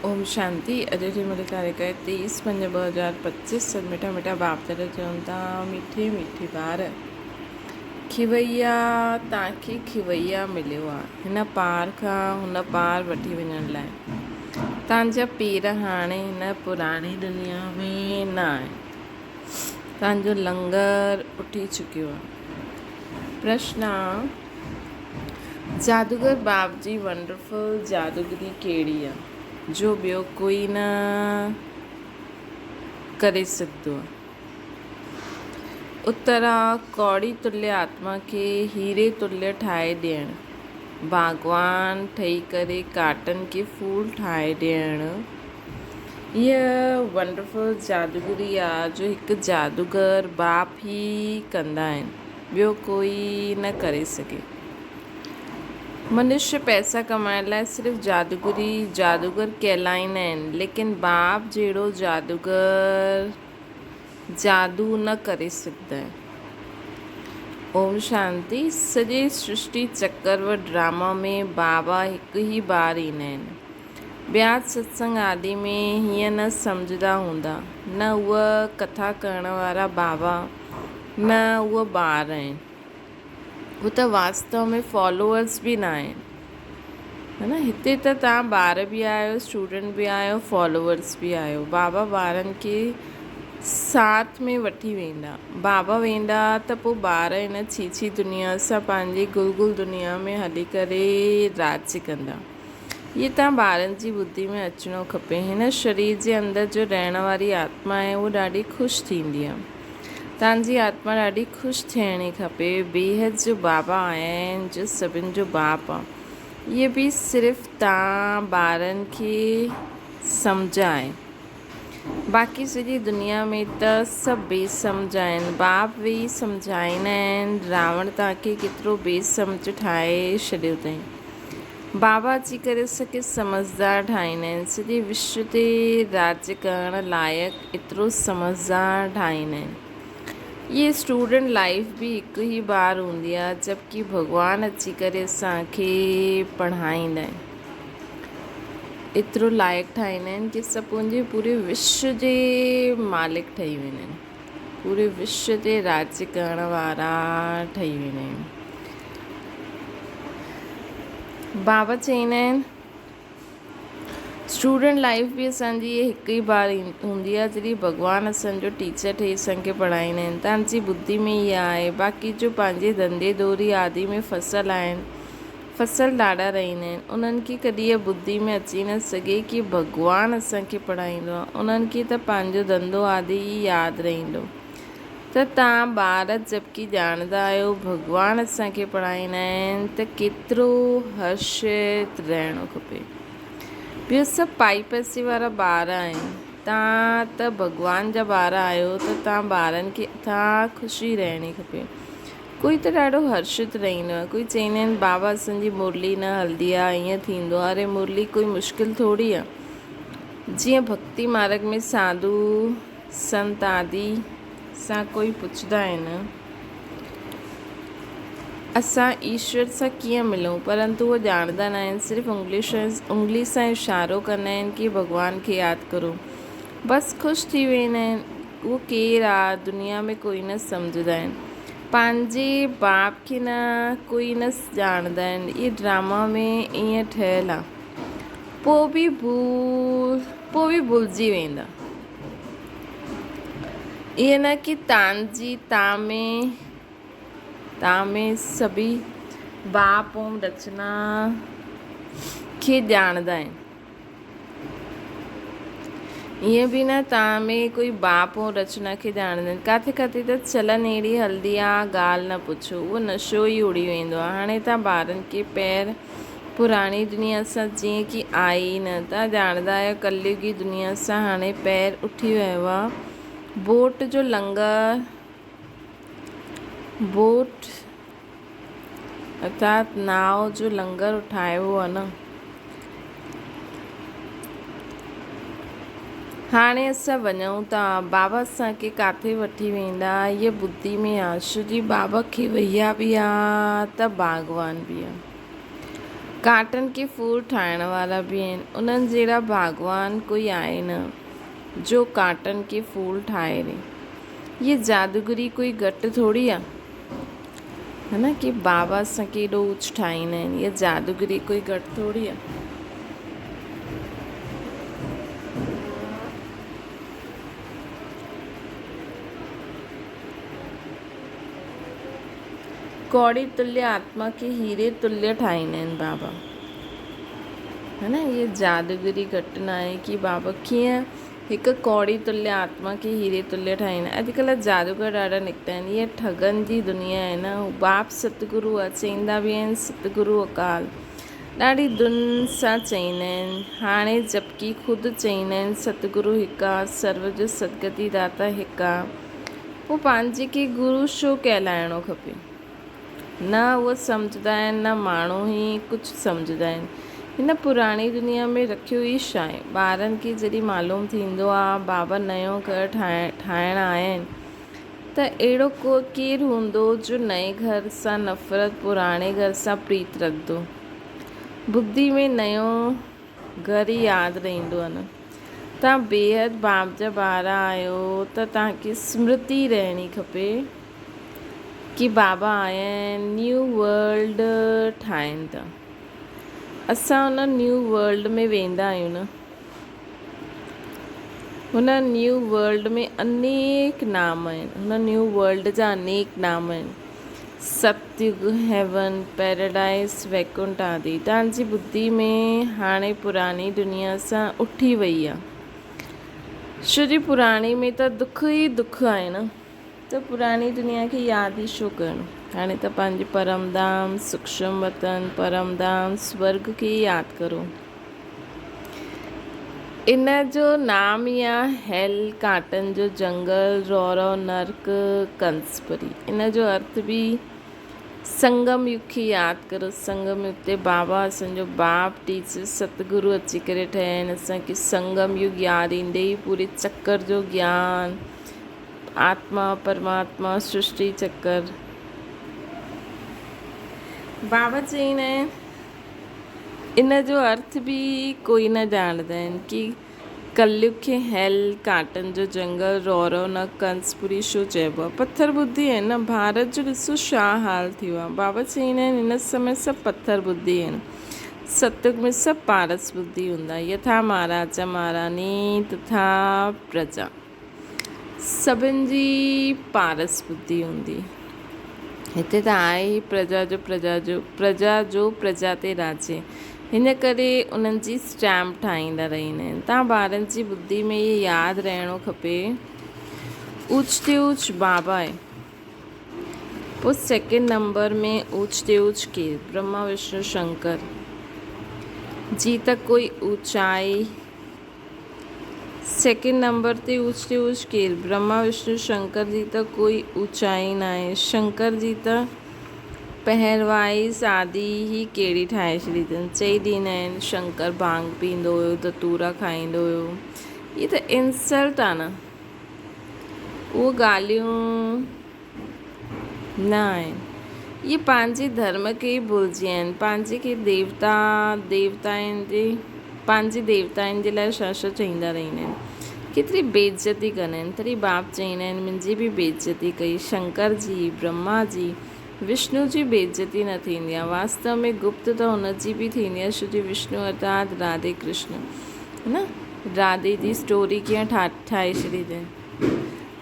اوم شانتي اڄ جي ملي تاريخ آهي 23 5 2025 سد مٺا مٺا باپ دادا چون ٿا مٺي مٺي ٻار کيويا تان کي کيويا مليو آ هن پار کان هن پار وٺي وڃڻ لاء تان جا پير هاڻي هن پراڻي دنيا ۾ نه آهن تان جو لنگر اٺي چڪيو آ پرشن آ جادوگر باب جي ونڊرفل جادوگري ڪهڙي آ جو ٻيو ڪوئي نه ڪري سگهندو آ؟ اتر آ ڪوڙي تليه آتما کي هيري تليه ٺاهي ڏيڻ، باغوان ٺهي ڪري ڪاٽن کي ڦول ٺاهي ڏيڻ. هيء ونڊرفل جادوگري آ جو هڪ جادوگر باپ ئي ڪندا آهن. ٻيو ڪوئي نه ڪري سگهي. منشي پئسا ڪمائڻ لاء صرف جادوگري جادوگر ڪهلائيندا آهن، ليڪن باپ جهڙو جادوگر جادو نه ڪري سگهندا آهن. اوم شانتي سڄي سرشٽي چڪر و ڊراما ۾ بابا هڪ ئي بار ايندا آهن. ٻيا ستسنگ آدي ۾ هيئن نه سمجهندا هوندا، نه اهي ڪٿا ڪرڻ وارا بابا نه اهي ٻار آهن. هو ته واستو ۾ فالوورز به نه آهن. ها نه هتي ته توهان ٻار به آهيو، اسٽوڊنٽ به آهيو، فالوورز به آهيو. بابا ٻارن کي ساٿ ۾ وٺي ويندا. بابا ويندا ته پوء ٻار هن ڇي ڇي دنيا سان پنهنجي گل گل دنيا ۾ هلي ڪري راڄ ڪندا. هيء تان ٻارن جي ٻڌي ۾ اچڻو کپي. هن شرير جي اندر جو رهڻ واري آتما آهي، اهو ڏاڍي خوش ٿيندي آهي. تان جي آتما ڏاڍي خوش ٿيڻي کپي. بيحد جو بابا آيا آهن، جو سڀن جو باپ آ. هيء به صرف تان ٻارن کي سمجهه آهي. باقي سڄي دنيا ۾ ته سڀ بي سمجهه آهن. باپ ويهي سمجهائيندا آهن، راوڻ توهان کي ڪيترو بي سمجهه ٺاهي ڇڏيو اٿئي. بابا اچي ڪري اسان کي سمجهدار ٺاهيندا آهن. سڄي وشو تي راڄ ڪرڻ لائق ايترو سمجهدار ٺاهيندا آهن. هيء اسٽوڊنٽ لائيف به هڪ ئي بار هوندي آهي، جبڪه ڀڳوان اچي ڪري اسان کي پڙهائيندا آهن. ايترو لائق ٺاهيندا آهن ڪي سڀ پنهنجي پوري وشو جي مالڪ ٺهي ويندا آهن پوري وشو تي راڄ ڪرڻ وارا ٺهي ويندا آهن بابا چوندا آهن اسٽوڊنٽ لائف به اسانجي هڪ ئي بار هوندي آهي جڏهن ڀڳوان اسانجو ٽيچر ٺهي اسانکي پڙهائيندا آهن تان جي ٻڌي ۾ اها آهي باقي جو پنهنجي ڌنڌي دوري آدي ۾ فصل آهن فصل ڏاڍا رهندا آهن، انهن کي ڪڏهن اها ٻڌي ۾ اچي نه سگهي ڪي ڀڳوان اسان کي پڙهائيندو آهي، انهن کي ته پنهنجو ڌنڌو آدي ئي ياد رهندو ته توهان ٻار جبڪي ڄاڻندا آهيو ڀڳوان اسان کي پڙهائيندا آهن ته ڪيترو هرشت رهڻو کپي. ٻيو سڀ پائي پئسي وارا ٻار آهن، توهان ته ڀڳوان جا ٻار آهيو ته توهان ٻارن کي اٿاهه خوشي رهڻي کپي. ڪوئي ته ڏاڍو هرشت رهندو آهي. ڪوئي چئيندا آهن بابا اسان جي مرلي نه هلندي آهي ائين ٿيندو آهي. اري مرلي ڪوئي مشڪل ٿوري آهي. جيئن ڀڳتي مارڳ ۾ ساڌو سنت آدي سان ڪوئي پڇندا آهن اسان ايشور سان ڪيئن ملون پرنتو اهو ڄاڻندا نه آهن صرف انگلي سان اشارو ڪندا آهن ڪي ڀڳوان کي ياد ڪرو بس خوش ٿي ويندا آهن. اهو ڪير آ دنيا ۾ ڪوئي نه سمجهندا آهن پنهنجي باپ کي نه ڪوئي نه ڄاڻندا آهن اهي ڊراما ۾ ائين ٺهيل آ پوء به ڀول پوء به ڀلجي ويندا ائين نه ڪي تان جي تان ۾ تان ۾ سڀئي باپ اوم رچنا کي ڄاڻندا آهن. ائين به نه توهان ۾ ڪوئي باپ ۽ رچنا کي ڄاڻندين. ڪاٿي ڪاٿي ته چلن اهڙي هلندي آ، ڳالهه نه پڇو. اهو نشو ئي اڙي ويندو آ. هاڻي توهان ٻارن کي پير پراڻي دنيا سان جيئن ڪي آهي ئي نه. توهان ڄاڻندا آهيو ڪليوگي دنيا سان هاڻي پير اٺي ويو آ. بوٽ جو لنگر، بوٽ ارٿات ناء جو لنگر اٺايو هو نه. هاڻي اسان وڃون ٿا. بابا اسان کي ڪاٿي وٺي ويندا؟ هيء ٻڌي ۾ آشو جي بابا کي ويا به آ ته باغوان به آ. ڪانٽن کي ڦول ٺاهڻ وارا به آهن. انهن جهڙا ڀاڳوان ڪوئي آهي نه جو ڪانٽن کي ڦول ٺاهي ڏي. هيء جادوگري ڪوئي گهٽ ٿوري آ. ها نه ڪي بابا اسان کي ايڏو اوچ ٺاهيندا آهن. هيء جادوگري ڪوئي گهٽ ٿوري آ. ڪوڙي تليه آتما کي هيري تليه ٺاهيندا آهن بابا. ها نه هيء جادوگري گهٽ ناهي ڪي بابا ڪيئن هڪ ڪوڙي تليه آتما کي هيري تليه ٺاهيندا آهن. اڄڪلهه جادوگر ڏاڍا نڪتا آهن. هيء ٺڳن جي دنيا آهي نه. هو باپ ستگرو آهي چئيندا به آهن ستگرو اڪال. ڏاڍي دن سان چئيندا آهن. هاڻي جبڪي خود چئيندا آهن ستگرو هڪ آ، سرو جو سدگتي داتا هڪ آ. پوء پنهنجي کي گرو ڇو ڪهلائڻو کپي؟ نه اهي سمجهندا آهن نه ماڻهو ئي ڪجهه سمجهندا آهن. هن پراڻي دنيا ۾ رکيو ئي ڇا آهي؟ ٻارن کي جڏهن معلوم ٿيندو آ بابا نيو گهر ٺاهڻ آيا آهن ته اهڙو ڪو ڪير هوندو جو نئين گهر سان نفرت پراڻي گهر سان پريت رکندو. ٻڌي ۾ نيو گهر ئي ياد رهندو آ نه. توهان بيحد باپ جا ٻار آهيو ته توهان کي سمرتي رهڻي کپي ڪي بابا آيا آهن نيو ورلڊ ٺاهين ٿا. اسان ان نيو ورلڊ ۾ ويندا آهيون نه. هن نيو ورلڊ ۾ انيڪ نام آهن. هن نيو ورلڊ جا انيڪ نام آهن. ستيگ، هيون، پيراڊائيز، ويڪنٺ آدي. توهان جي ٻڌي ۾ هاڻي پراڻي دنيا سان اٺي وئي آ. ڇو جي پراڻي ۾ ته دک ئي دک آهي نه. ته پراڻي دنيا کي ياد ئي ڇو ڪرڻو. هاڻي ته پنهنجي پرم ڌام، سوڪشم وطن، پرم ڌام، سورڳ کي ئي ياد ڪرو. ان جو نام ئي آ هيل، ڪانٽن جو جنگل، رورو نرڪ، ڪنسپري. ان جو ارٿ به سنگم يگ کي ياد ڪرو. سنگم يگ تي بابا اسان جو باپ ٽيچر ستگرو اچي ڪري ٺهيا آهن. اسان کي سنگم يگ ياد ايندي ئي پوري چڪر جو گيان، آتما پرماتما سرشٽي چڪر. بابا چئيندا آهن. ان جو ارٿ به ڪوئي نه ڄاڻندا آهن ڪي ڪليگ کي هيل، ڪانٽن جو جنگل، رورو نه ڪنسپوري ڇو چئبو آهي. پٿر ٻڌي آهن نه ڀارت جو ڏسو ڇا حال ٿيو آهي. بابا چئيندا آهن هن سمي سڀ پٿر ٻڌي آهن. ستيگ ۾ سڀ پارس ٻڌي هوندا. يٿا مهاراجا مهاراني تٿا پرجا. سڀن جي پارس ٻڌي هوندي. هتي ته آهي ئي پرجا جو پرجا جو پرجا جو پرجا تي راڄ. هن ڪري انهن جي اسٽيمپ ٺاهيندا رهندا آهن. تان ٻارن جي ٻڌي ۾ اهي ياد رهڻو کپي. اوچ تي اوچ بابا آهي. پوء سيڪنڊ نمبر ۾ اوچ تي اوچ ڪير؟ برهما وشنو شنڪر جي ته ڪوئي اوچائي سيڪنڊ نمبر تي اوچ تي اوچ ڪير؟ برهما وشنو شنڪر جي ته ڪوئي اوچائي ناهي. شنڪر جي ته پهروائي سادي ئي ڪهڙي ٺاهي ڇڏي اٿن. چئي ڏيندا آهن شنڪر ڀانگ پيئندو هيو، ڌتورا کائيندو هيو. هي ته انسلٽ آ نه. اهي ڳالهيون نه آهن. اهي پنهنجي ڌرم کي ئي ڀلجي ويا آهن. پنهنجي کي ديوتا، ديوتائن جي، پنهنجي ديوتائن جي لاء ڇا ڇا چئيندا رهندا آهن. ڪيتري بي عزتي ڪندا آهن. تڏهن باپ چئيندا آهن منهنجي به بي عزتي ڪئي. شنڪر جي، برهما جي، وشنو جي بي عزتي نه ٿيندي آهي. واستو ۾ گپت ته هن جي به ٿيندي آهي ڇو جو وشنو ارٿات راڌي ڪرشن. هي نه راڌي جي اسٽوري ڪيئن ٺاهي ڇڏي اٿن.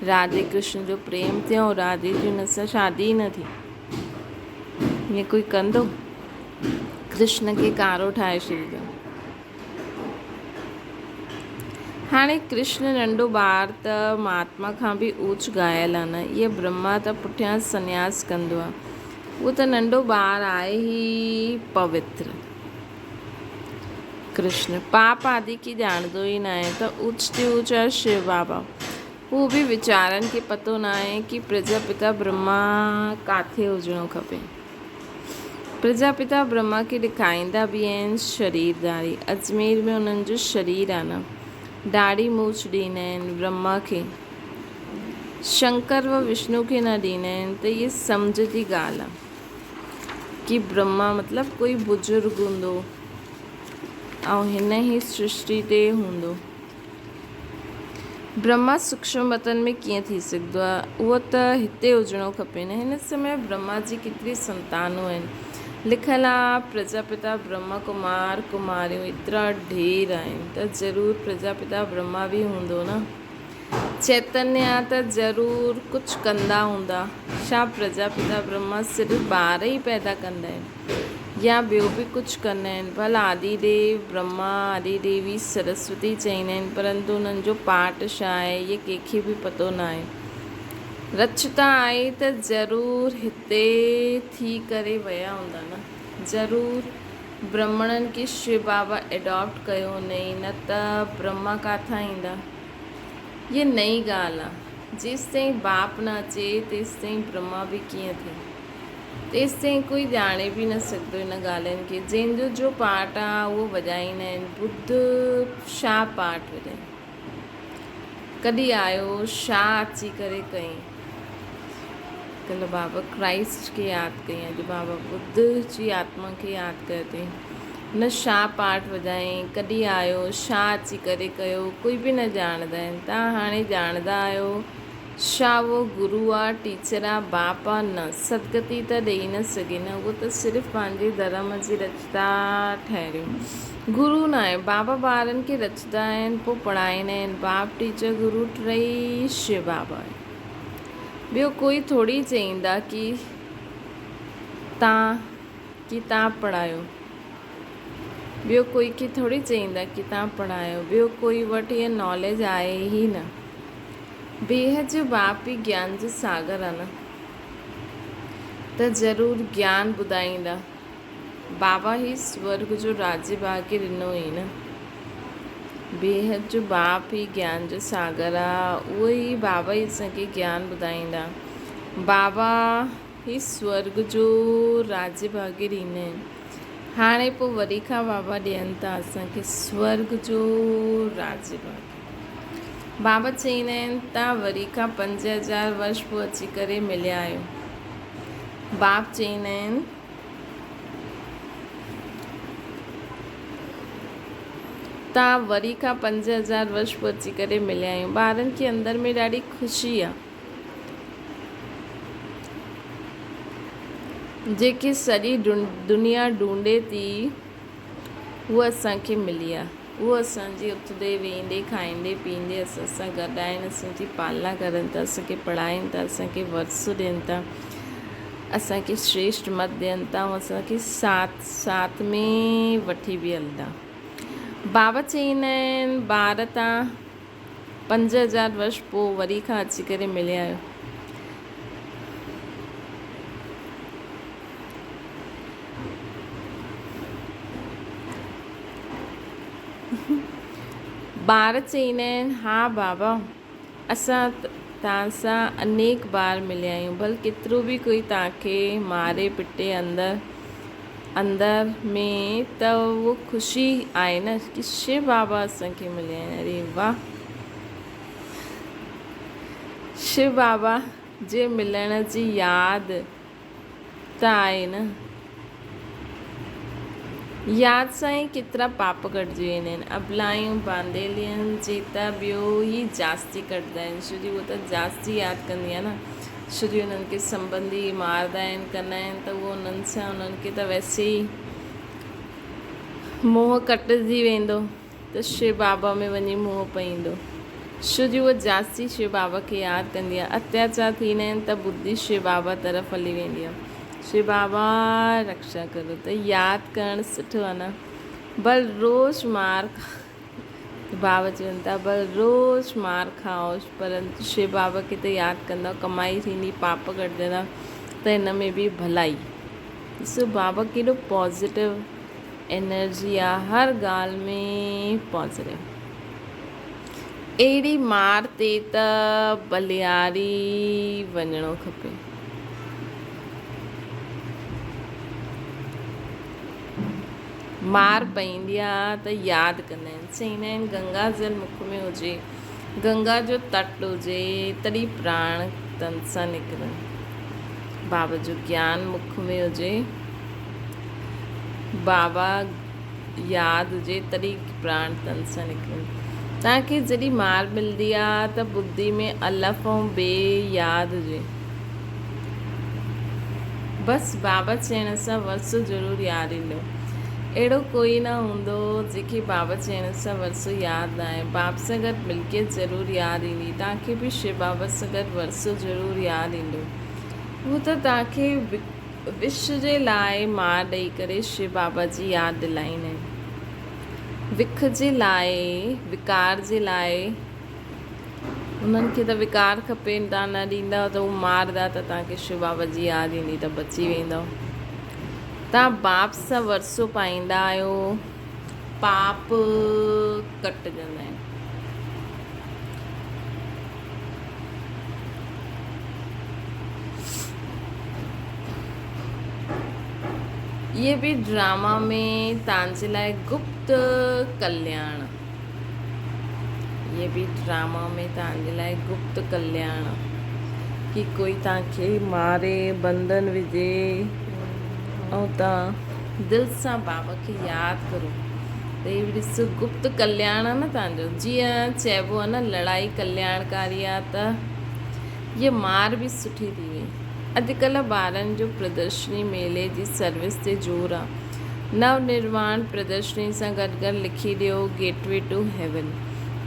راڌي ڪرشن جو پريم ٿيو ۽ راڌي جي هن سان شادي ئي نه ٿي. ائين ڪوئي ڪندو؟ ڪرشن کي ڪارو ٺاهي ڇڏيو اٿن. هاڻي ڪرشن ننڍو ٻار ته مهاتما کان به اوچ ڳايل آهي نه. اهي برهما ته پٺيان سنياس ڪندو آهي. اهو ته ننڍو ٻار آهي ئي پوتر. ڪرشن پاپ آدي کي ڄاڻندو ئي ناهي ته اوچ تي اوچ آهي شو بابا. هو به ويچارن کي پتو ناهي ڪي پرجا پتا برهما ڪاٿي هجڻو کپي. پرجا پتا برهما کي ڏکائيندا به آهن شرير ڌاري. اجمير ۾ انهن جو شرير آهي نه. ڏاڙهي مونڇ ڏيندا آهن برهما کي. شنڪر و وشنو کي نه ڏيندا آهن ته اهي سمجهه جي ڳالهه آهي. ڪي برهما مطلب ڪوئي بزرگ هوندو ۽ هن ئي سرشٽي تي هوندو. برهما سوڪشم وطن ۾ ڪيئن ٿي سگهندو آهي؟ اهو ته هتي هجڻو کپي نه. هن سمي برهما جي ڪيتري سنتانون آهن. لکيل آ پرجاپتا برهما ڪمار ڪماريون ايترا ڍير آهن ته ضرور پرجاپتا برهما به هوندو نه. چيتنيا ته ضرور ڪجهه ڪندا هوندا. ڇا پرجاپتا برهما صرف ٻار ئي پيدا ڪندا آهن؟ يا ٻيو به ڪجهه ڪندا آهن. ڀل آدي ديو برهما، آدي ديوي سرسوتي چئيندا آهن، پرنتو انهن جو پاٽ ڇا آهي، اهي ڪنهن کي به پتو ناهي. رچتا آئي ته ضرور هتي ٿي ڪري ويا هوندا نه. ضرور برهمڻن کي شو بابا ايڊاپٽ ڪيو هوندائين، نه ته برهما ڪاٿان ايندا. هيء نئين ڳالهه آ. جيستائين باپ نه اچي، تيستائين برهما به ڪيئن ٿئي. تيستائين ڪوئي ڄاڻي به نه سگهندو ان ڳالهين کي. جنهن جو جو پارٽ آ اهو وڄائيندا آهن. ٻڌ ڇا پارٽ وڄائين. ڪڏهن آيو ڇا اچي ڪري ڪئين. ڪلهه بابا ڪرائسٽ کي ياد ڪئين اڄ بابا ٻڌ جي آتما کي ياد ڪيو اٿئي. نه ڇا پارٽ وڄائين ڪڏهن آيو ڇا اچي ڪري ڪيو ڪوئي به نه ڄاڻندا آهن. تان هاڻي ڄاڻندا آهيو. ڇا اهو گرو آ، ٽيچر آ، باپ آ؟ نه، سدگتي ته ڏئي نه سگهي نه، اهو ته صرف پنهنجي ڌرم جي رچتا ٺهريو. گرو ناهي. بابا ٻارن کي رچندا آهن، پوء پڙهائيندا آهن. باپ، ٽيچر، گرو ٽئي شو بابا آهن. ٻيو ڪوئي ٿوري چئيندا ڪي تان ڪي تان پڙهايو. ٻيو ڪوئي کي ٿوري چئيندا ڪي تان پڙهايو. ٻيو ڪوئي وٽ اها ناليج آهي ئي نه. بيحد جو باپ ئي گيان جو ساگر آ نه ته ضرور گيان ٻڌائيندا. بابا هي سورڳ جو راڄ ڀاڳي ڏنو ئي نه. بيحد جو باپ ئي گيان جو ساگر آ اهو ئي بابا ئي اسان کي گيان ٻڌائيندا. بابا هي سورڳ جو راڄ ڀاڳي ڏيندا آهن. هاڻي پوء وري کان بابا ڏين ٿا اسان کي سورڳ جو راڄ ڀاڳي. بابا چئيندا آهن ته وري کان 5000 ورش پوء اچي ڪري مليا آهيو. باپ چئيندا آهن ته وري کان 5000 ورش پوء اچي ڪري مليا آهيون. ٻارن کي اندر ۾ ڏاڍي خوشي آهي. جيڪي سڄي دنيا ڍونڍي ٿي هوء اسان کي ملي آهي. هو اسان جي اٿندي ويهندي کائيندي پيئندي اسان سان گڏ آهن، اسان جي پالنا ڪرن ٿا، اسان کي پڙهائين ٿا، اسان کي ورثو ڏين ٿا، اسان کي شريشٽ مت ڏين ٿا ۽ اسان کي ساٿ ساٿ ۾ وٺي به هلندا. بابا چئيندا آهن ٻار تان 5000 ورش پوء وري کان اچي ڪري مليا آهيو. ٻار چئيندا آهن، ها بابا، اسان توهان سان انيڪ بار مليا آهيون، ڀل ڪيترو به ڪوئي توهان کي ماري پٽي اندر اندر ۾ ته اهو خوشي آهي نه ڪي شو بابا اسان کي مليا آهن، اري واهه شو بابا جي ملڻ جي ياد ته آهي نه. ياد سان ئي ڪيترا پاپ ڪٽجي ويندا آهن. ابلايون بانديلين جي ته ٻيو ئي جاستي ڪٽدا آهن. ڇو جي هوء ته جاستي ياد ڪندي آهي نه. ڇو جي انهن کي سنٻنڌي ماردا آهن ڪندا آهن ته اهو انهن سان انهن کي ته ويسي ئي موهه ڪٽجي ويندو. ته شو بابا ۾ وڃي منهن پئيندو. شو جي هوء جاستي شو بابا کي ياد ڪندي آهي. اتياچار ٿيندا آهن ته ٻڌي شو بابا طرف هلي ويندي آهي. شو بابا رڪشا ڪرو ته ياد ڪرڻ سٺو آهي نه. ڀل روز مار بابا چون ٿا ڀل روز مار کائو پر شو بابا کي ته ياد ڪندؤ ڪمائي ٿيندي پاپ گهٽجندا ته ان ۾ به ڀلائي. ڏسو بابا ڪيڏو پازيٽو انرجي آ هر ڳالهه ۾ پازيٽو. اهڙي مار تي ته ٻلهياري وڃڻو کپي. مار پئيندي آ ته ياد ڪندا آهن. چئيندا آهن گنگا جل مک ۾ هجي، گنگا جو تٽ هجي تڏهن پراڻ تن سان نڪرن. بابا جو گيان مک ۾ هجي. بابا ياد هجي تڏهن پراڻ تن سان نڪرن. توهان کي جڏهن مار ملندي آ ته ٻڌي ۾ الف ۽ بي ياد هجي. بس بابا چئڻ سان ورثو ضرور ياد ايندو. اهڙو ڪوئي نه هوندو جنهن کي بابا چئڻ سان ورثو ياد نه آهي. باپ سان گڏ ملڪيت ضرور ياد ايندي. توهان کي به شو بابا سان گڏ ورثو ضرور ياد ايندو. هو ته توهان کي وش جي لاء مار ڏئي ڪري شو بابا جي ياد دلائيندا آهن. وک جي لاء، وڪار جي لاء، انهن کي ته وڪار کپي، توهان نه ڏيندؤ ته هو ماردا ته توهان کي شو بابا جي ياد ايندي ته بچي ويندؤ. توهان باپ سان ورثو پائيندا آهيو، پاپ ڪٽجندا آهن. اهي به ڊراما ۾ توهان جي لاء گپت ڪلياڻ. اهي به ڊراما ۾ توهان جي لاء گپت ڪلياڻ ڪي ڪوئي توهان کي ماري بندن وجهي ۽ توهان دل سان بابا کي ياد ڪرو ته هي به ڏسو گپت ڪلياڻ آهي نه توهان جو جيئن چئبو آهي نه لڙائي ڪلياڻڪاري آهي ته هيء مار به سٺي ٿي وئي. اڄڪلهه ٻارن جو پردرشني ميلي جي سروس تي زور آ. نو نرواڻ پردرشني سان گڏ گڏ لکي ڏيو گيٽ وي ٽو هيون.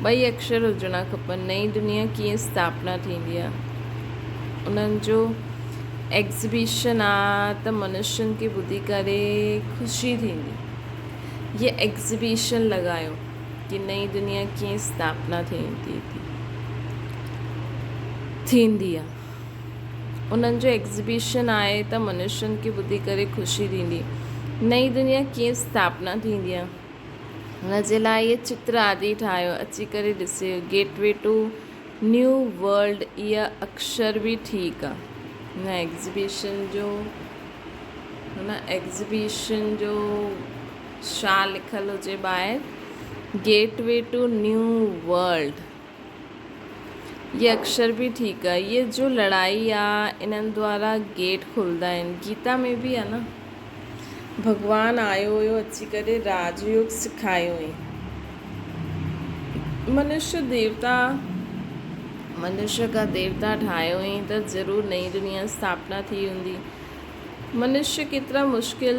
ٻئي اڪشر هجڻا کپن. نئين دنيا ڪيئن اسٿاپنا ٿيندي آ. انهن جو ايگزيبيشن آ ته منشين کي ٻڌي ڪري خوشي ٿيندي. هيء ايگزيبيشن لڳايو. ڪي نئين دنيا ڪيئن اسٿاپنا ٿيندي ٿيندي آ. انهن جو ايگزيبيشن آهي ته منشين کي ٻڌي ڪري خوشي ٿيندي. نئين دنيا ڪيئن اسٿاپنا ٿيندي آ. ان جي لاء اهي چتر آدي ٺاهيو اچي ڪري ڏسي gateway to new world اها اڪشر به ٺيڪ آ. هن ايگزيبيشن جو هن ايگزيبيشن جو ڇا لکيل هجي ٻاهر gate way to new world يي اڪشر به ٺيڪ آ يي جو لڙائي آ انهن دوارا گيٽ کلدا آهن گيتا ۾ به آ نه ڀڳوان آيو هيو اچي ڪري راج يوگ سکايو هئي منشي ديوتا منشي کا ديوتا ٺاهيو هئي ته ضرور نئين دنيا اسٿاپنا ٿي هوندي منشي ڪيترا مشڪل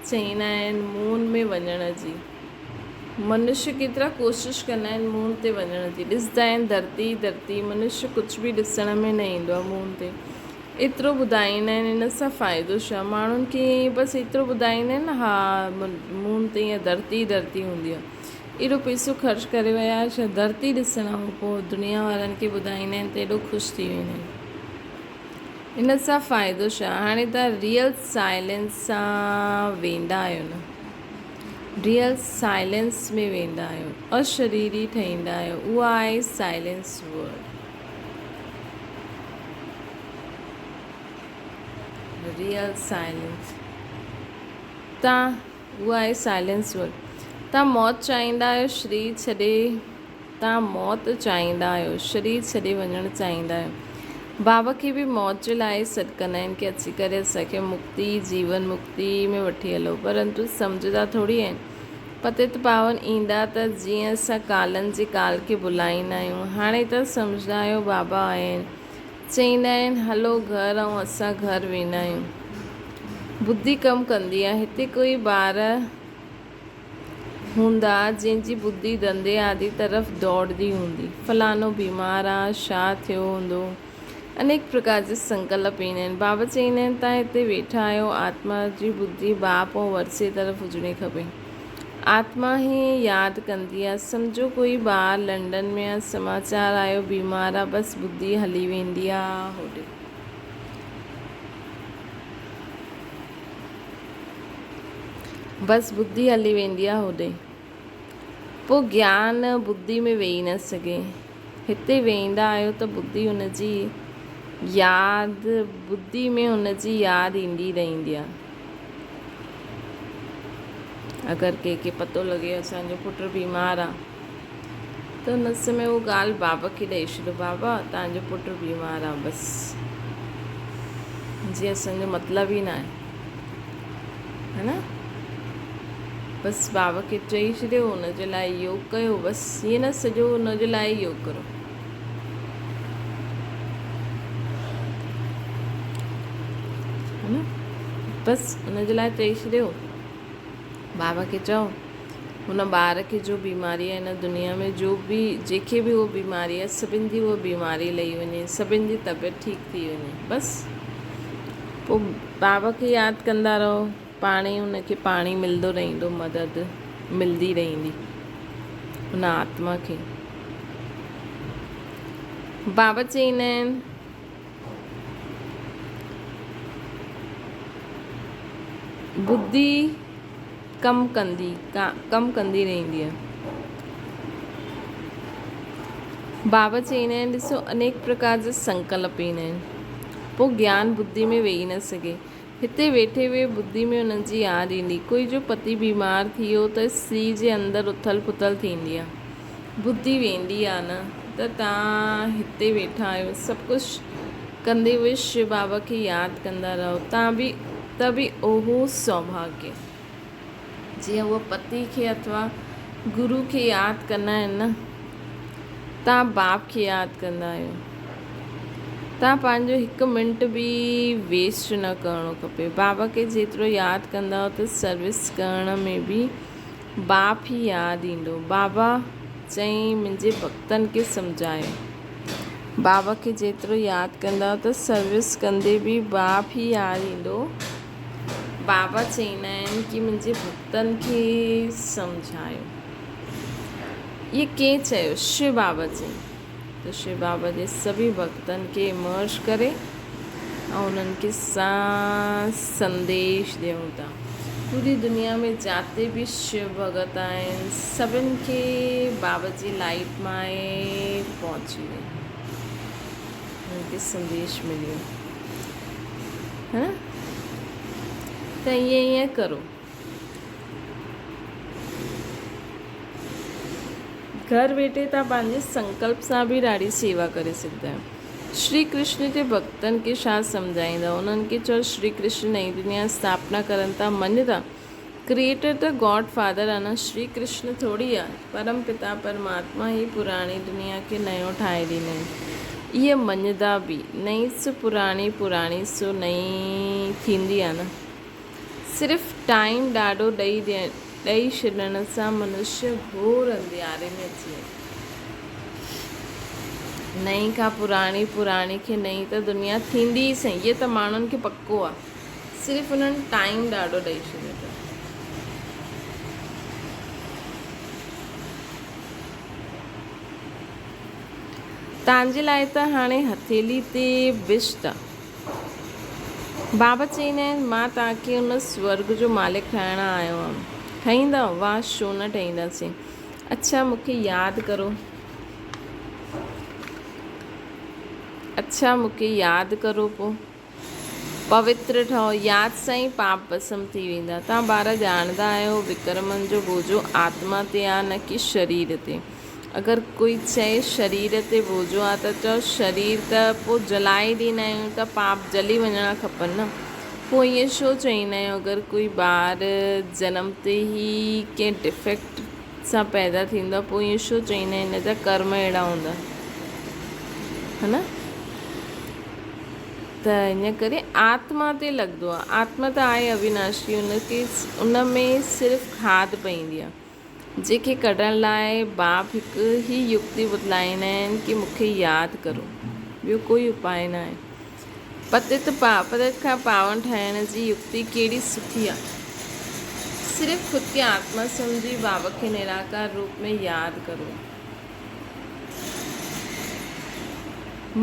چئيندا آهن مون ۾ وڃڻ جي. منشي ڪيترا ڪوشش ڪندا آهن مون تي وڃڻ جي. ڏسندا آهن ڌرتي ئي ڌرتي. منشي ڪجهه به ڏسڻ ۾ نه ايندو آهي مون تي. ايترو ٻڌائيندا آهن ان سان فائدو ڇا؟ ماڻهن کي ائين ئي بس ايترو ٻڌائيندا آهن ها مون تي ائين ڌرتي ئي ڌرتي هوندي آهي. ايڏو پئسو خرچ ڪري ويا ڇا ڌرتي ڏسڻ کان پوء دنيا وارن کي ٻڌائيندا آهن ته ايڏو خوش ٿي ويندا آهن. ان سان فائدو ڇا؟ هاڻي توهان ريئل سائلينس سان ويندا آهيو نه؟ ريئل سائلينس ۾ ويندا آهيو، اشريري ٺهيندا آهيو، اها آهي سائلينس ورڊ. ريئل سائلينس تان اها آهي سائلينس ورڊ. تان موت چاهيندا آهيو شرير ڇڏي توهان موت چاهيندا آهيو، شرير ڇڏي وڃڻ چاهيندا آهيو. بابا کي به موت جي لاء ئي سڏ ڪندا آهن ڪي اچي ڪري اسان کي مڪتي، جيون مڪتي، ۾ وٺي هلو. پرنتو سمجهندا ٿوري آهن. پتيت پاون ايندا ته جيئن اسان ڪالن جي ڪال کي ڀلائيندا آهيون. هاڻي ته سمجهندا آهيو بابا آيا آهن. چئيندا آهن هلو گهر ۽ اسان گهر ويندا آهيون. ٻڌي ڪم ڪندي آهي. هتي ڪوئي ٻار. هوندا، جنهن جي ٻڌي ڌنڌي آدي طرف ڊوڙندي هوندي. فلاڻو بيمار آ، ڇا ٿيو هوندو؟ انيڪ پرڪار جا سنڪلپ ايندا آهن. بابا چئيندا آهن، توهان هتي ويٺا آهيو، آتما جي ٻڌي باپ ۽ ورثي طرف هجڻي کپي. آتما هي ياد ڪندي آ. سمجهو ڪوئي ٻار لنڊن ۾ آ، سماچار آيو بيمار آ، بس ٻڌي هلي ويندي آ هوڏي. بس ٻڌي هلي ويندي آ هوڏي. پوء گيان ٻڌي ۾ ويهي نه سگهي. هتي ويهندا آهيو ته ٻڌي هن جي ياد ٻڌي ۾ هن جي ياد ايندي رهندي آ. اگر ڪنهن کي پتو لڳي اسان جو پٽ بيمار آ ته ان سمي اهو ڳالهه بابا کي ڏئي ڇڏو بابا توهان جو پٽ بيمار آ بس جي اسان جو مطلب ئي ناهي. ها نه؟ بس بابا کي چئي ڇڏيو ان جي لاء يوگ ڪيو بس ائين نه سڄو ان جي لاء ئي يوگ ڪرو. بس ان جي لاء چئي ڇڏيو بابا کي چئو هن ٻار کي جو بيماري آهي هن دنيا ۾ جو به جيڪي به هو بيماري آهي سڀن جي هو بيماري لهي وڃي سڀن جي طبيعت ٺيڪ ٿي وڃي بس پوء بابا کي ياد ڪندا رهو پاڻ ئي ان کي پاڻي ملندو رهندو مدد ملندي رهندي ان آتما کي. بابا چئيندا آهن ٻڌي ڪم ڪندي ڪم ڪندي رهندي آهي. بابا چئيندا آهن ڏسو انيڪ پرڪار جا سنڪلپ ايندا آهن پوء گيان ٻڌي ۾ ويهي نه سگهي. هتي ويٺي ويهي ٻڌي ۾ انهن جي ياد ايندي. ڪوئي جو پتي بيمار ٿي ويو ته استري جي اندر اٿل پٿل ٿيندي آ. ٻڌي ويندي آ نه ته توهان هتي ويٺا آهيو سڀ ڪجهه ڪندي به شو بابا کي ياد ڪندا رهو تان به ته به اهو سوڀاگيه. جيئن اهو پتي کي اٿوا گرو کي ياد ڪندا آهن نه تان باپ کي ياد ڪندا آهيو. تان پنهنجو هڪ منٽ به ويسٽ نه ڪرڻو کپي. بابا کي جيترو ياد ڪندؤ ته سروس ڪرڻ ۾ به باپ ئي ياد ايندو. بابا چيائين منهنجي ڀڳتن کي سمجهايو. بابا کي جيترو ياد ڪندؤ ته سروس ڪندي به باپ ئي ياد ايندو. بابا چئيندا آهن ڪي منهنجي ڀڳتن کي سمجهايو. اهي ڪنهن چيو؟ شو بابا چيائين. ته شو بابا جي سڀئي ڀڳتن کي امرس ڪري ۽ انهن کي سان سنديش ڏيون ٿا. پوري دنيا ۾ جاتي به شو ڀڳت آهن سڀن کي بابا جي لائيٽ مان ئي پهچي وئي انهن کي سنديش ملي ويو ها نه ته ائين ائين ڪرو. گهر ويٺي توهان پنهنجي سنڪلپ سان به ڏاڍي سيوا ڪري سگهندا آهيو. شري ڪرشن جي ڀڳتن کي ڇا سمجهائيندا؟ انهن کي چئو شري ڪرشن نئين دنيا اسٿاپنا ڪرن ٿا، مڃ ٿا؟ ڪريئيٽر ته گاڊ فادر آهي نه شري ڪرشن ٿوري آهي. پرم پتا پرماتما ئي پراڻي دنيا کي نيو ٺاهي ڏيندا آهن. اهي مڃدا به نئين سو پراڻي، پراڻي سو نئين ٿيندي آهي نه. صرف ٽائيم ڏاڍو ڏئي ڏئي ڇڏڻ سان منشيه گهور انڌياري ۾ اچي وڃي. نئين کان پراڻي، پراڻي کي نئين ته دنيا ٿيندي ئي سهي، اهو ته ماڻهن کي پڪو آ. صرف انهن ٽائيم ڏاڍو ڏئي ڇڏيو ته. تان جي لاء ته هاڻي هٿيلي تي بشت آ. بابا چئيندا آهن، مان توهان کي ان سورڳ جو مالڪ ٺاهڻ آيو آهيان. ٺهيندؤ؟ واهه ڇو نه ٺهينداسين. اڇا مون کي ياد ڪرو. اڇا مون کي ياد ڪرو پوء. پوتر ٺهو. ياد سان ئي پاپ ڀسم ٿي ويندا. توهان ٻار ڄاڻندا آهيو وڪرمن جو بوجو آتما تي آهي نه ڪي شرير تي. اگر ڪوئي چئي شرير تي بوجو آ ته چئو شرير ته پوء جلائي ڏيندا آهيون ته پاپ جلي وڃڻا کپن نه پوء ائين ڇو چئيندا آهيون اگر ڪوئي ٻار جنم تي ئي ڪنهن ڊفيڪٽ سان پيدا ٿيندو آ پوء ائين ڇو چئيندا آهيون هن جا ڪرم اهڙا هوندا ها نه ته ان ڪري آتما تي لڳندو آ آتما ته آهي اويناشي ان کي ان ۾ صرف کاڌ پئيندي آ جنهن کي ڪڍڻ لاء باپ هڪ ئي يڪتي ٻڌلائيندا آهن ڪي مون کي ياد ڪرو، ٻيو ڪوئي اپاء ناهي. پتت پتت کان پاون ٺاهڻ جي يڪتي ڪهڙي سٺي آهي. صرف خود کي آتما سمجهي باب کي نراڪار روپ ۾ ياد ڪرو.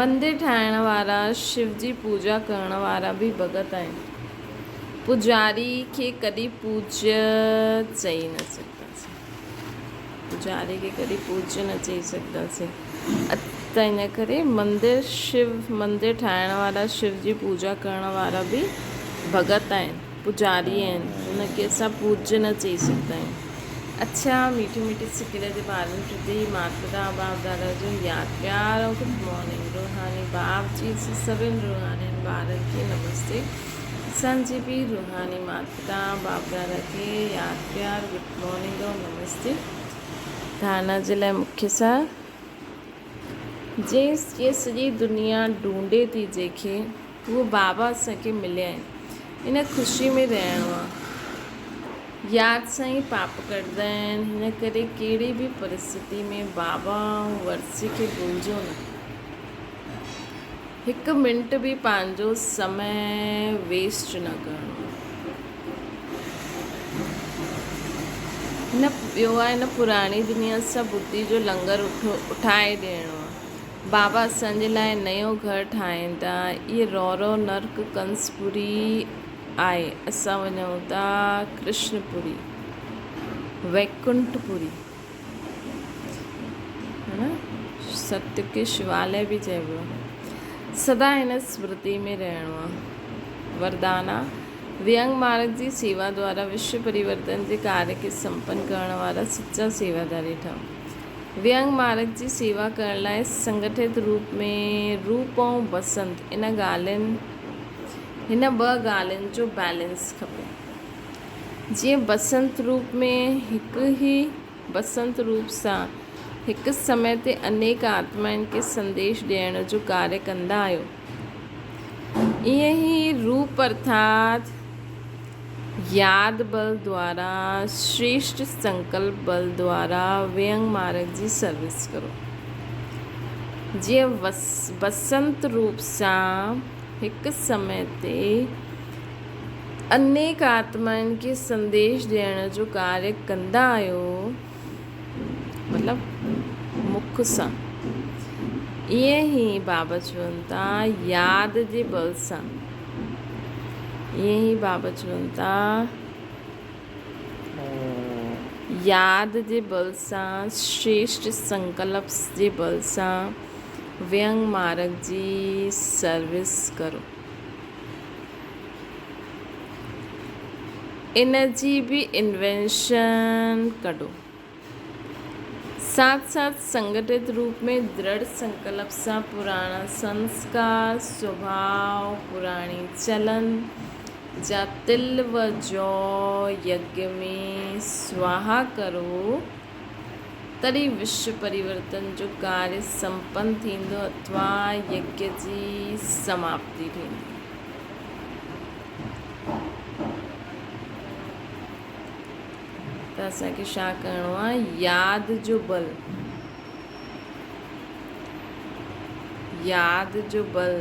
مندر ٺاهڻ وارا، شو جي پوڄا ڪرڻ وارا به ڀڳت آهن. پوڄاري کي ڪڏهن پوڄيه چئي نه سگهنداسين. پوڄاري کي ڪڏهن پوڄيه نه چئي سگهنداسين. ته ان ڪري مندر شو مندر ٺاهڻ وارا شو جي پوڄا ڪرڻ وارا به ڀڳت آهن پوڄاري آهن ان کي اسان پوڄيه نه چئي سگهندا آهيون. اڇا ميٺي ميٺي سڪيل جي ٻارن پرتي مات پتا باپ دادا جو ياد پيار ۽ گڊ مارننگ روحاني باپ جي سڀن روحانين ٻارن کي نمستي. اسان جي به روحاني مات پتا باپ دادا کي ياد پيار گڊ مارننگ ۽ نمستي. ڌارنا جي لاء مکيه سار جنهن جي سڄي دنيا ڍونڍي ٿي جنهن کي اهو بابا اسان کي مليا آهن ان خوشي ۾ رهڻو آهي. ياد سان ئي پاپ ڪٽدا آهن هن ڪري ڪهڙي به پرستتي ۾ بابا ۽ ورثي کي ڀلجو نه. هڪ منٽ به پنهنجو سمي ويسٽ نه ڪرڻو آهي. هن ٻيو آهي هن پراڻي دنيا سان ٻڌي جو لنگر اٺائي ڏيڻو آهي. بابا اسان جي لاء نيو گهر ٺاهين ٿا. اهي رورو نرڪ ڪنس پوري آهي. اسان وڃون ٿا ڪرشن پوري، ويڪنٺ پوري. هي نه ست کي شواليه به چئبو آهي. سدا هن سمرتي ۾ رهڻو آهي. وردانا، وينگ مارگ جي سيوا دوارا وشو پريورتن جي ڪاريه کي سمپن ڪرڻ وارا سچا سيواداري ٺهو. وينگ مارگ جي سيوا ڪرڻ لاء سنگٺت روپ ۾ روپ ۽ بسنت ان ڳالهين هن ٻه ڳالهين جو بيلنس کپي. جيئن بسنت روپ ۾ هڪ ئي بسنت روپ سان هڪ سمي تي انيڪ آتمائن کي سنديش ڏيڻ جو ڪاريه ڪندا آهيو، ائين ئي روپ ارٿات ياد بل دوارا شريشٽ سنڪلپ بل دوارا وينگ مارگ جي سروس ڪرو. جيئن بسنت روپ سان هڪ سمي تي انيڪ آتمائن کي سنديش ڏيڻ جو ڪاريه ڪندا آهيو، مطلب مک سان، ائين ئي بابا چون ٿا ياد جي بل سان، ائين ئي بابا چون ٿا ياد جي بل سان، شريشٽ سنڪلپ جي بل سان وينگ مارگ جي سروس ڪرو. ان جي به انوينشن ڪڍو. ساٿ ساٿ سنگٺت روپ ۾ درڙ سنڪلپ سان پراڻا سنسڪار، سڀاء، پراڻي چلن جا تل و جو يگيا ۾ سواها ڪرو. تڏهن وشو پريورتن جو ڪاريه سمپن ٿيندو اٿوا يگيا جي سماپتي ٿيندي. ته اسان کي ڇا ڪرڻو آهي؟ ياد جو بل، ياد جو بل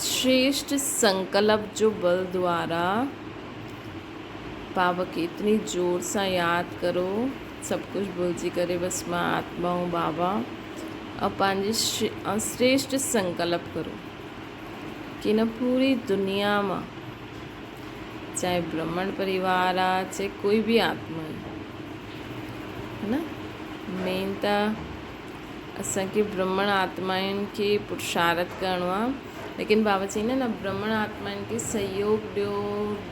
شريشٽ سنڪلپ جو بل دوارا بابا کي اتني زور سان ياد ڪرو سڀ ڪجهه ڀلجي ڪري بس مان آتما هون بابا ۽ پنهنجي شريشٽ سنڪلپ ڪرو ڪي هن پوري دنيا مان چاهي برهمڻ پريوار آ چاهي ڪوئي به آتما آهي هي نه مين ته اسان کي برهمڻ آتمائن کي پرشارت ڪرڻو آ ليڪن بابا چئي نه برهمڻ آتمائن کي سهيوگ ڏيو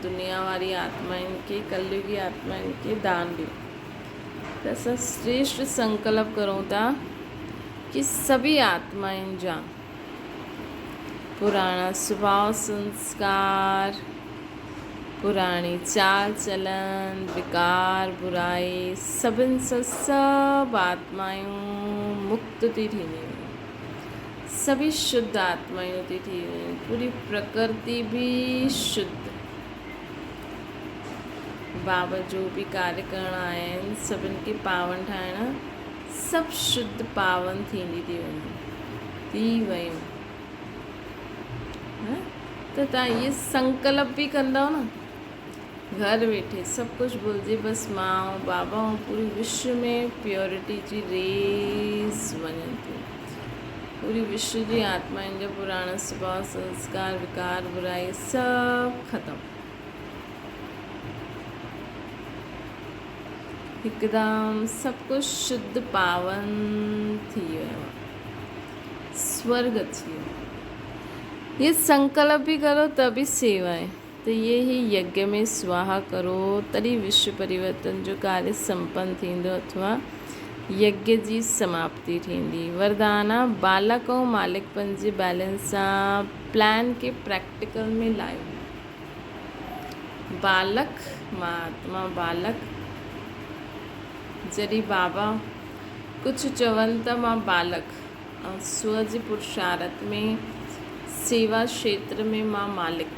دنيا واري آتمائن کي ڪليوگي آتمائن کي دان ڏيو ته اسان شريشٽ سنڪلپ ڪرون ٿا ڪي سڀي آتمائن جا پراڻا سڀاء سنسڪار، پراڻي چال چلن، وڪار، برائي سڀن سان سڀ آتمائون مڪت ٿي ٿينديون وڃن. سڀئي شڌ آتمائون ٿي ٿي وڃن. پوري پرڪرتي به شڌ. بابا جو به ڪاريه ڪرڻ آيا آهن سڀن کي پاون ٺاهڻ سڀ شڌ پاون ٿيندي ٿي وڃن. ٿي ويون ها ته تان اهي سنڪلپ به ڪندؤ نه گهر ويٺي سڀ ڪجهه ڀلجي بس مان ۽ بابا ۽ پوري وشو ۾ پيورٽي جي ريز وڃن ٿيون پوري وشو جي آتمائن جا پراڻا سڀاء سنسڪار وڪار برائي سڀ ختم هڪدم سڀ ڪجهه شڌ پاون ٿي ويو آهي. سورڳ اچي ويو. هي سنڪلپ به ڪرو ته به سيوا آهي ته اهي هي يگيا ۾ سواها ڪرو تڏهن وشو پريورتن جو ڪاريه سمپن ٿيندو اٿوا يگيه جي سماپتي ٿيندي. وردانا، بالڪ ۽ مالڪپن جي بيلنس سان پلان کي پريڪٽيڪل ۾ لايو. بالڪ، مهاتما بالڪ، جڏهن بابا ڪجهه چون ته مان بالڪ ۽ سو جي پرشارت ۾ سيوا کيتر ۾ مان مالڪ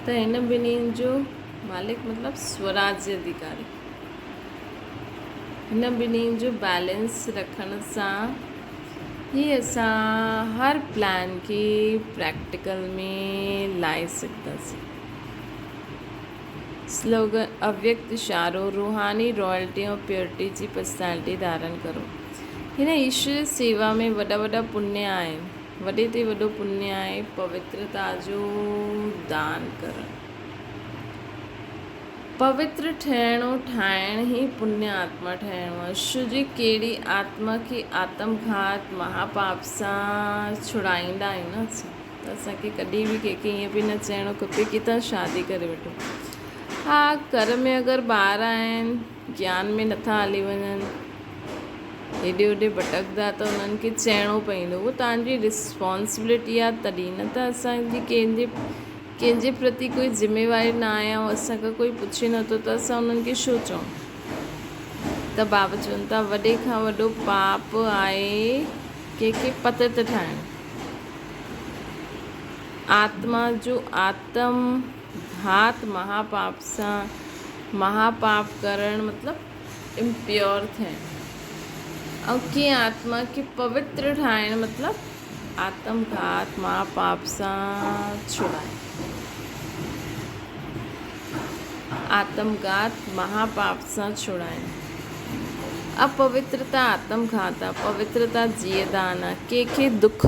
ته هن ٻنهي جو مالڪ مطلب سوراجيه اڌيڪاري. هن ٻنهي جو بيلنس رکڻ سان ئي اسان هر پلان کي پريڪٽيڪل ۾ لائي سگهنداسين. سلوگن، اويڪت اشارو، روحاني رائلٽي ۽ پيورٽي جي پرسنالٽي ڌارڻ ڪرو. هن ايشور جي سيوا ۾ وڏا وڏا پڃ آهن. وڏي تي وڏو پڃ آهي پوترتا جو دان ڪرڻ. پوتر ٺهڻو ٺاهڻ ئي پڃ آتما ٺهڻو آهي. شو جي ڪهڙي آتما کي آتم گهات مها پاپ سان ڇڙائيندا آهيون نه اسان ته اسان کي ڪڏهن به ڪنهن کي ائين به نه چئڻو کپي ڪي توهان شادي ڪري وٺو. ها گهر ۾ اگر ٻار آهن گيان ۾ نٿا هلي وڃن هيڏي هوڏي ڀٽڪندا ته انهن کي چئڻو پوندو اهو توهان جي رسپانسبلٽي آهي تڏهن نه ته اسان جي ڪنهن جي ڪنهن جي پرتي ڪوئي ذميواري نه آهي ۽ اسان کان ڪوئي پڇي نه ٿو ته اسان انهن کي ڇو چئون ته بابا چون ٿا وڏي کان وڏو پاپ آهي ڪنهن کي پتت ٺاهڻ. آتما جو آتم گهات مها پاپ سان مها پاپ ڪرڻ مطلب امپيور ٿيڻ ۽ ڪنهن آتما کي پوتر ٺاهڻ مطلب آتم گهات مها پاپ سان ڇڙائڻ. آتم گهات مها پاپ سان ڇڙائڻ. اپوترتا آتم گهات آ، پوترتا جيء دان آ. ڪنهن کي دک،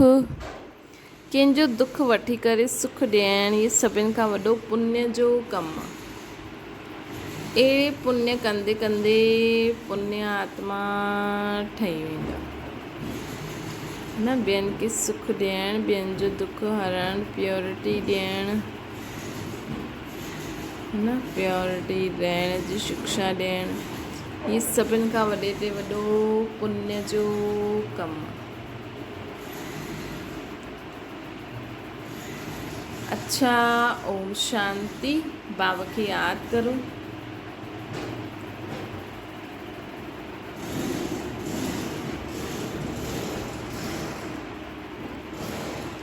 ڪنهن جو دک وٺي ڪري سک ڏيڻ هي سڀن کان وڏو پڃ جو ڪم آ. اهڙي پڃ ڪندي ڪندي پڃ آتما ٺهي ويندا. نه ٻين کي سک ڏيڻ، ٻين جو دک هرڻ، پيورٽي ڏيڻ، نه پيورٽي رهڻ جي شڪشا ڏيڻ، هي سڀن کان وڏي تي وڏو پڃ جو ڪم آ. اڇا اوم شانتي بابا کي ياد ڪرو.